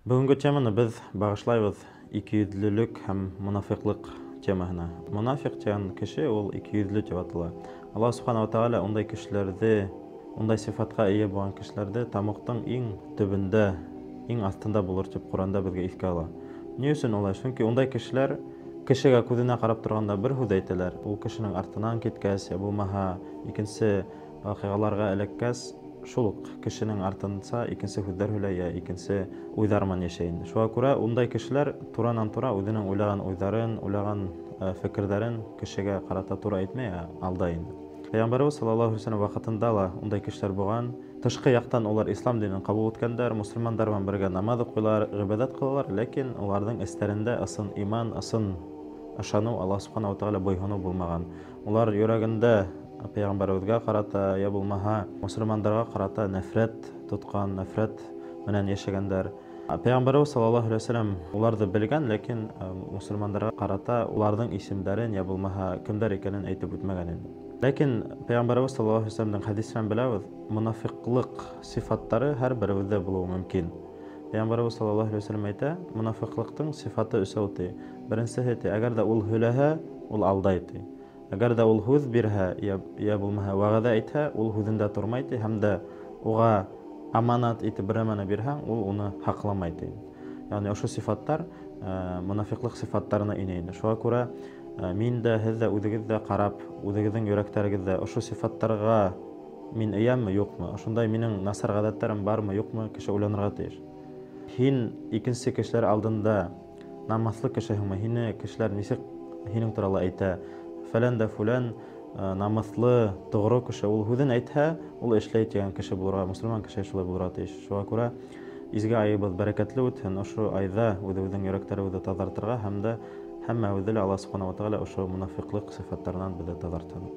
Бөгөнгө теманы беҙ бағышлайбыҙ икейөҙлөлөк һәм монафиҡлыҡ темаһына. Монафиҡ тигән кеше ул икейөҙлө тип атала. Аллаһ субхана ва тағала ундай кешеләрҙе, ундай сифатҡа эйә булған кешеләрҙе тамуҡтың иң төбөндә, иң аҫтында булыр тип Ҡоранда беҙгә иҫкә ала. Ни өсөн улай? Сөнки ундай кешеләр кешегә күҙенә ҡарап торғанда бер һүҙ әйтәләр, ул кешенең артынан киткәс, йә булмаһа икенсе ваҡиғаларға эләккәс, шул уҡ кешенең артынса икенсе һүҙҙәр һөйләй, йә икенсе уйҙар менән йәшәй инде. Шуға күрә ундай кешеләр туранан-тура үҙенең уйлаған уйҙарын, уйлаған фекерҙәрен кешегә ҡарата тура әйтмәй, ә алдай инде. Пәйғәмбәребеҙ саллаллаһу алейһи ва сәлләм ваҡытында ла ундай кешеләр булған. Тышҡы яҡтан улар ислам динен ҡабул иткәндәр, мосолмандар менән бергә намаҙ уҡыйлар, ғибәҙәт ҡылалар, ләкин уларҙың эстәрендә ысын иман, ысын ышаныу, Аллаһ субхана ва тағала буйһоноу булмаған. Улар йөрәгендә пәйғәмбәребеҙгә ҡарата, йә булмаһа мосолмандарға ҡарата нәфрәт тотҡан, нәфрәт менән йәшәгәндәр. Пәйғәмбәребеҙ саллаллаһу алейһи ва сәлләм уларҙы белгән, ләкин мосолмандарға ҡарата уларҙың исемдәрен, йә булмаһа кемдәр икәнен әйтеп үтмәгән инде. Ләкин Пәйғәмбәребеҙ саллаллаһу алейһи ва сәлләмдең хәдисенән беләбеҙ, монафиҡлыҡ сифаттары һәр беребеҙҙә булыуы мөмкин. Пәйғәмбәребеҙ саллаллаһу алейһи ва сәлләм әйтә, монафиҡлыҡтың сифаты өсәү ти. Беренсеһе ти, әгәр ҙә ул һөйләһә, ул алдай ти. Әгәр ҙә ул һүҙ бирһә, йә булмаһа вәғәҙә әйтһә, ул һүҙендә тормай ти, һәм дә уға аманат итеп бер нәмәне бирһәң, ул уны һаҡламай ти. Ягъни ошо сифаттар монафиҡлыҡ сифаттарына инә инде. Шуға күрә мин дә, һеҙ ҙә үҙегеҙ ҙә ҡарап, үҙегеҙҙең йөрәктәрегеҙҙә ошо сифаттарға мин эйәмме, юҡмы? Ошондай минең насар ғәҙәттәрем бармы, юҡмы? Кеше уйланырға тейеш. Һин икенсе кешеләр алдында намыҫлы кешеһеңме? Һине кешеләр нисек һинең турала әйтә? Фәлән дә фүлән намыҫлы, тоғро кеше, ул һүҙен әйтһә, ул эшләй тигән кеше булырға, мосолман кеше шулай булырға тейеш. Шуға күрә изге айыбыҙ бәрәкәтле үтһен, ошо айҙа үҙебеҙҙең йөрәктәребеҙҙе таҙартырға һәм дә һәммәбеҙҙе лә Аллаһ субхана ва тағала ошо монафиҡлыҡ сифаттарынан беҙҙе таҙартһын.